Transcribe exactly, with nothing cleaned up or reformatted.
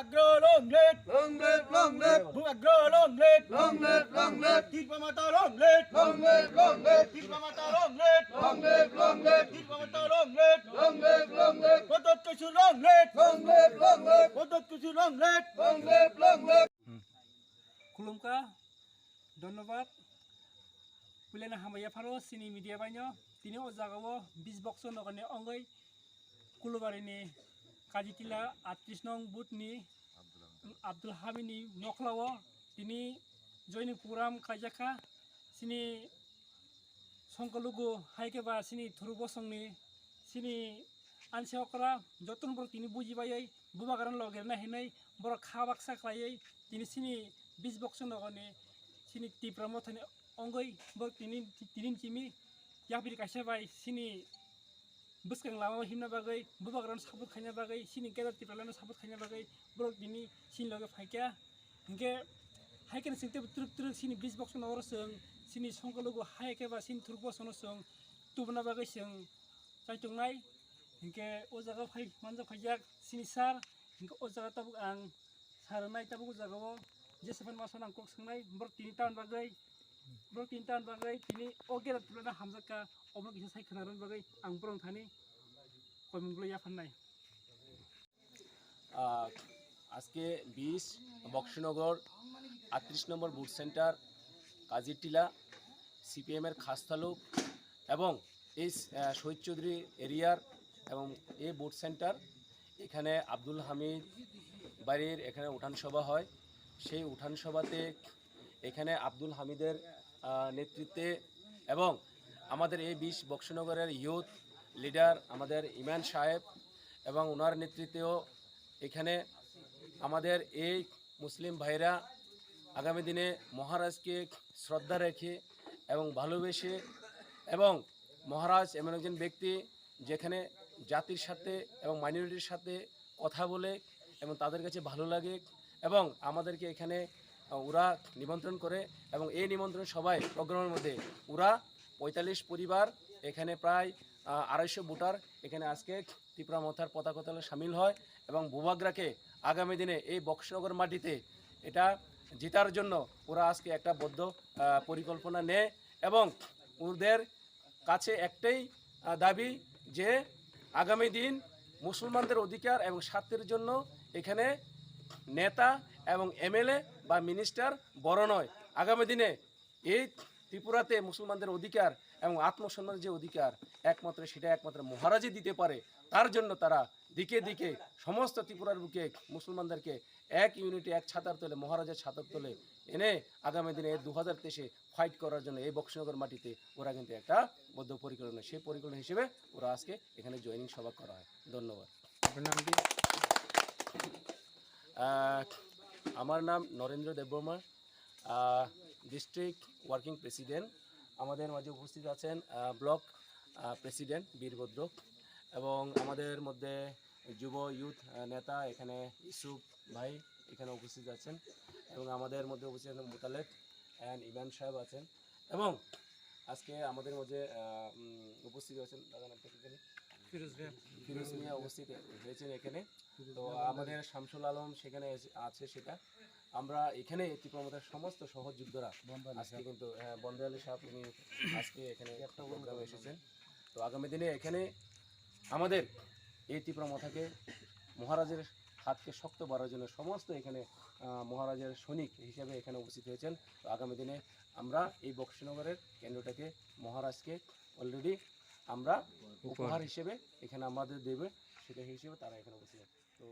Bubagra long live! Long live, long live! Bubagra long live! Long live, long live! Tipra Motha long live! Long live, long live! Tipra Motha long live! Long live, long live! Tipra Motha long live! Long live, long live! Pradyot Kishore long live! Long live, long live! Pradyot Kishore long live! Long live, long live! Khulumkha, dhonnobad. Puilano hambai yapharo chini media baino. Tini o jagao bis bokso nogorni ongoi Kulubari ni Kajitila atris nong booth ni Abdul Hamid ni nokhla o tini joining program kaijakha. Chini songkulugo hai khe ba chini thuruk bosongni chini ansi okra jotono borok tini buji baiwi bubagrano loge rwna hinwi borok kha baksa khlaiwi tini chini bis bokso nogorni chini Tipra Mothani ongwi borok tini, tini chimi yapri kaisa bai chini bwskang lama himna bagwi, bubagrano support khaina bagwi, chini Greater Tipralandno support khaina bagwi borok tini chini loge phaikha. Hinkhe hai kheno chwng teibo twrwk twrwk chini bis boksono oro chwng chini songkulugo hai khe ba chini thuruk bosongno chwng tubuna bagwi chwng chaitongnai. Hinkhe o jaga phai manjak phaijak chini sir, hinkhe o jaga tabuk ang sir nai tabuk o jagao jesephano masa nang kok swngnai borok tini tamni bagwi, borok tini tamni bagwi tini o Greater Tipraland hamjakha, omo kisa sai khwnarwna bagwi ang borok thani koimung bwlwi yaphannai. Ah, আজকে বিশ বক্সনগর আটত্রিশ নম্বর booth centre কাজিরটিলা সিপিএম এর খাস্তা লোক এবং এই, আহ, শহীদ চৌধুরী এরিয়ার এবং এই বুথ সেন্টার এখানে আব্দুল হামিদ বাড়ির এখানে উঠান সভা হয়। সেই উঠান সভাতে এখানে আব্দুল হামিদের, আহ, নেতৃত্বে এবং আমাদের এই বিশ বক্সনগরের ইউথ লিডার আমাদের ইমান সাহেব এবং ওনার নেতৃত্বেও এখানে আমাদের এই মুসলিম ভাইরা আগামী দিনে মহারাজকে শ্রদ্ধা রেখে এবং ভালোবেসে এবং মহারাজ এমন একজন ব্যক্তি যেখানে জাতির সাথে এবং মাইনরিটির সাথে কথা বলে এবং তাদের কাছে ভালো লাগে এবং আমাদেরকে এখানে, আহ, ওরা নিমন্ত্রণ করে এবং এই নিমন্ত্রণ সভায় প্রোগ্রামের মধ্যে ওরা পঁয়তাল্লিশ পরিবার, এখানে প্রায়, আহ, আড়াইশো ভোটার এখানে আজকে ত্রিপুরা মথার পতাকা তলে সামিল হয় এবং বুবাগ্রাকে আগামী দিনে এই বক্সনগর মাটিতে এটা জেতার জন্য ওরা আজকে একটা বদ্ধ, আহ, পরিকল্পনা নেয় এবং ওদের কাছে একটাই, আহ, দাবি যে আগামী দিন মুসলমানদের অধিকার এবং স্বার্থের জন্য এখানে নেতা এবং এমএলএ বা মিনিস্টার বড় নয়। আগামী দিনে এই ত্রিপুরাতে মুসলমানদের অধিকার এবং আত্মসম্মানের যে অধিকার, একমাত্র সেটা একমাত্র মহারাজই দিতে পারে। তার জন্য তারা দিকে দিকে সমস্ত ত্রিপুরার বুকে মুসলমানদেরকে এক ইউনিটি, এক ছাতার তলে, মহারাজের ছাতার তলে এনে আগামী দিনে এই দু হাজার তেইশে ফাইট করার জন্য এই বক্সনগর মাটিতে ওরা কিন্তু একটা বদ্ধ পরিকল্পনা, সেই পরিকল্পনা হিসেবে ওরা আজকে এখানে জয়েনিং সভা করা হয়। ধন্যবাদ। আপনার নাম কি? আহ, আমার নাম নরেন্দ্র দেববর্মা, আহ, ডিস্ট্রিক্ট ওয়ার্কিং প্রেসিডেন্ট। আমাদের মাঝে উপস্থিত আছেন, আহ, ব্লক, আহ, প্রেসিডেন্ট বীরভদ্র এবং আমাদের মধ্যে যুব ইউথ, আহ, নেতা এখানে ইউসুফ ভাই এখানে উপস্থিত আছেন এবং আমাদের মধ্যে উপস্থিত আছেন মোতালেব অ্যান্ড ইমাম সাহেব আছেন এবং আজকে আমাদের মধ্যে, আহ, উম, উপস্থিত আছেন, দাদা নামটা কি জানি? ফিরোজ মিয়া। ফিরোজ মিয়া উপস্থিত হয়েছেন এখানে। তো আমাদের শামসুল আলম সেখানে এসে, আছে সেটা। আমরা এখানে ত্রিপুরা মথার সমস্ত সহযোদ্ধারা আজকে কিন্তু, হ্যাঁ, বন্দে আলী সাহেব উনি আজকে এখানে প্রোগ্রামে এসেছেন। তো আগামী দিনে এখানে আমাদের এই ত্রিপুরা মথাকে মহারাজের হাতকে শক্ত করার জন্য সমস্ত এখানে, আহ, মহারাজের সৈনিক হিসেবে এখানে উপস্থিত হয়েছেন। তো আগামী দিনে আমরা এই বক্সনগরের কেন্দ্রটাকে মহারাজকে অলরেডি আমরা উপহার হিসেবে এখানে আমাদের দেবে, সেটা হিসেবে তারা এখানে উপস্থিত আছেন। তো